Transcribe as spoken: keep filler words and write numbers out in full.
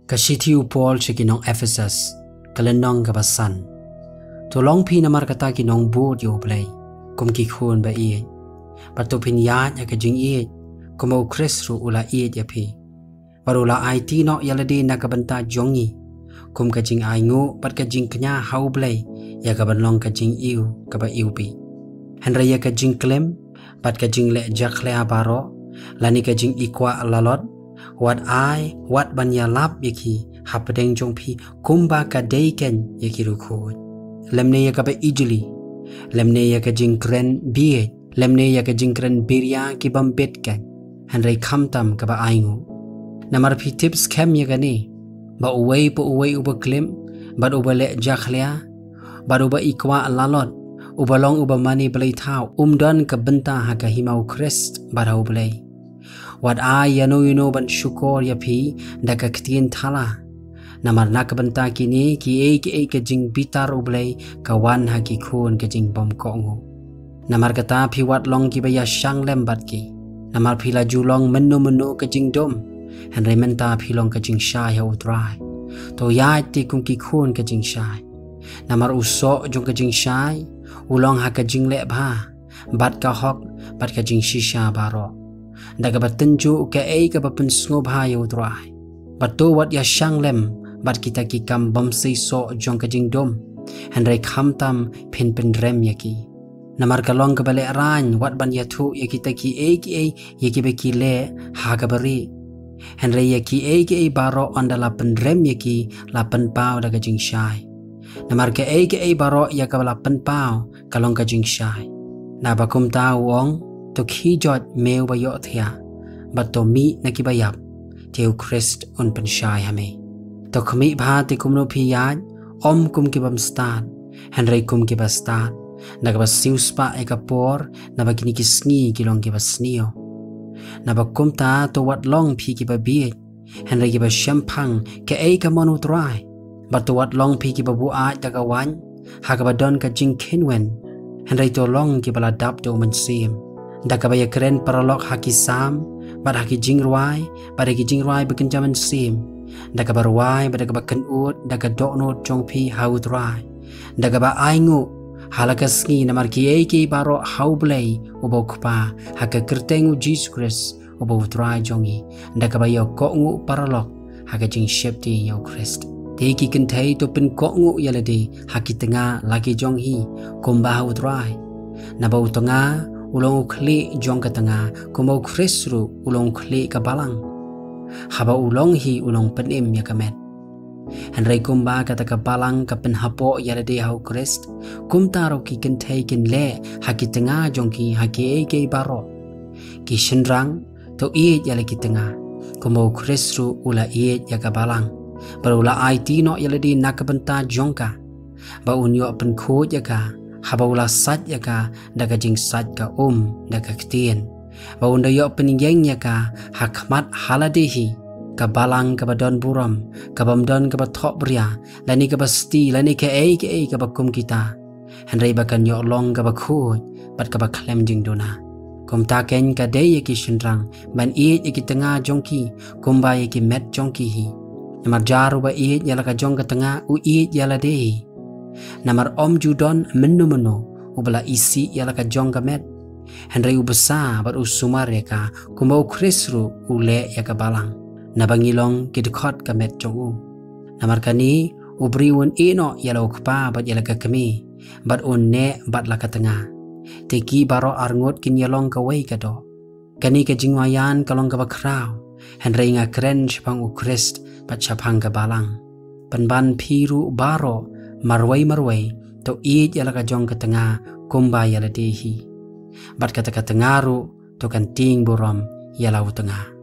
Ka shithi u Paul sha ki nong Ephesus, ka lynnong kaba san. To long phi namar kata ki nongbud ïa U Blei, kum ki khun ba ïeit. Bad to phin ïaid ha ka jingïeit, kumba U Khrist ruh u la ïeit ïa phi. Bad u la aiti noh ïa lade na ka bynta jong ngi, kum ka jingainguh bad ka jingkñia ha U Blei, ïa ka ban long ka jingïew kaba iwbih. Hynrei ïa ka jingklim, bad ka jingleh jakhlia baroh, lane ka jingikwah lalot, wat ai, wat ban ïalap ïa ki hapdeng jong phi, kumba ka dei keiñ ïa ki riewkhuid. Lymne ïa kaba ijli, lymne ïa ka jingkren bieit, lymne ïa ka jingkren biria ki bym bit keiñ, hynrei khamtam kaba ainguh. Namar phi tip skhem ïa kane, ba uwei pa uwei uba klim, bad uba leh jakhlia, bad uba ikwah lalot, uba long uba mane bleithaw, um don ka bynta ha ka hima U Khrist bad ha U Blei. Wat ai ïano ïano ban shukor ïa phi da ka ktien thala. Namar na ka bynta kine kiei kiei ka jingbitar U Blei ka wan ha ki khun ka jingbymkohnguh. Namar kata phi wat long kiba ïashang lem bad ki. Namar phi la ju long mynno mynno ka jingdum, hynrei mynta phi long ka jingshai ha U Trai. To ïaid te kum ki khun ka jingshai. Namar u soh jong ka jingshai u long ha ka jingleh bha, bad ka hok, bad ka jingshisha baroh, da kaba tynjuh kaei kaba pynsngewbha ïa U Trai. Bad to wat ïashang lem bad kita ki kam bymseisoh jong ka jingdum, hynrei khamtam phin pynrem ïa ki. Namar ka long kaba lehraiñ wat ban ïathuh ïa kita kiei kiei ïa kiba ki leh ha kaba rieh. Hynrei ïa kiei kiei baroh ynda la pynrem ïa ki, la pynpaw da ka jingshai. Namar kaei kaei baroh ïa kaba la pynpaw ka long ka jingshai. Naba kumta u ong, to khie joit me uba ïohthiah, bad to mih na kiba ïap, te U Khrist un pynshai ha me. To khmih bha te kumno phi ïaid, ym kum ki bym stad, hynrei kum kiba stad, da kaba siewspah ïa ka por, naba kine ki sngi ki long kiba sniew. Naba kumta to wat long phi kiba bieit, hynrei kiba shemphang kaei ka mon U Trai. Bad to wat long phi kiba buaid da ka waiñ, ha kaba don ka jingkheiñweñ, hynrei to long kiba la dap da U Mynsiem. Da kaba ïakren paralok ha ki salm, bad ha ki jingrwai, bad ha ki jingrwai ba kynja mynsiem. Da kaba rwai, bad da kaba kynud, da ka dohnud jong phi ha U Trai. Da kaba ainguh, ha la ka sngi namar kiei kiei baroh ha U Blei, uba U Kpa, ha ka kyrteng U Jisu Khrist, uba U Trai jong ngi, da kaba ïakohnguh paralok, ha ka jingsheptieng ïa U Khrist. Te ki kynthei to pynkohnguh ïa lade, ha ki tnga la ki jong hi, kumba ha U Trai. Naba u tnga, u long u khlieh jong ka tnga, kumba U Khrist ruh, u long u khlieh ka balang. Haba u long hi, u long pynim ïa ka met. Hynrei kumba kata ka balang ka pynhapoh ïa lade ha U Khrist, kumta ruh ki kynthei kin leh, ha ki tnga jong ki, ha kiei kiei baroh. Ki shynrang, to ïeit ïa la ki tnga, kumba U Khrist ruh u la ïeit ïa ka balang. Bad u la aiti noh ïa lade na ka bynta jong ka. Ba un ïoh pynkhuid ïa ka, haba u la sait ïa ka, da ka jingsait ka um, da ka ktien. Ba un da ïoh pynïeng ïa ka, ha khmat ha lade hi. Ka balang kaba don burom, kabym don kaba thohbria, lane kaba sti, lane kaei kaei kaba kum kita. Hynrei ba kan ïoh long kaba khuid, bad kaba khlem jingduna. Kumta keiñ ka dei ïa ki shynrang, ban ïeit ïa ki tnga jong ki, kumba ïa ki met jong ki hi. Namar jar uba ïeit ïa la ka jong ka tnga, u ïeit ïa lade hi. Namar ym ju don mynno mynno, uba la isih ïa la ka jong ka met. Hynrei u bsa bad u sumar ïa ka, kumba U Khrist ruh u leh ïa ka balang. Naba ngi long ki dkhot ka met jong u. Namar kane, u briew un ïehnoh ïa la u kpa bad ïa la ka kmie, bad un neh bad la ka tnga. Te ki baroh arngut kin ïalong kawei ka doh. Kane ka jingïaid ka long kaba khraw, hynrei nga kren shaphang U Khrist bad shaphang ka balang. Pynban phi ruh baroh, marwei marwei, to ïeit ïa la ka jong ka tnga, kumba ïa lade hi. Bad kata ka tnga ruh, to kan tieng burom ïa la u tnga.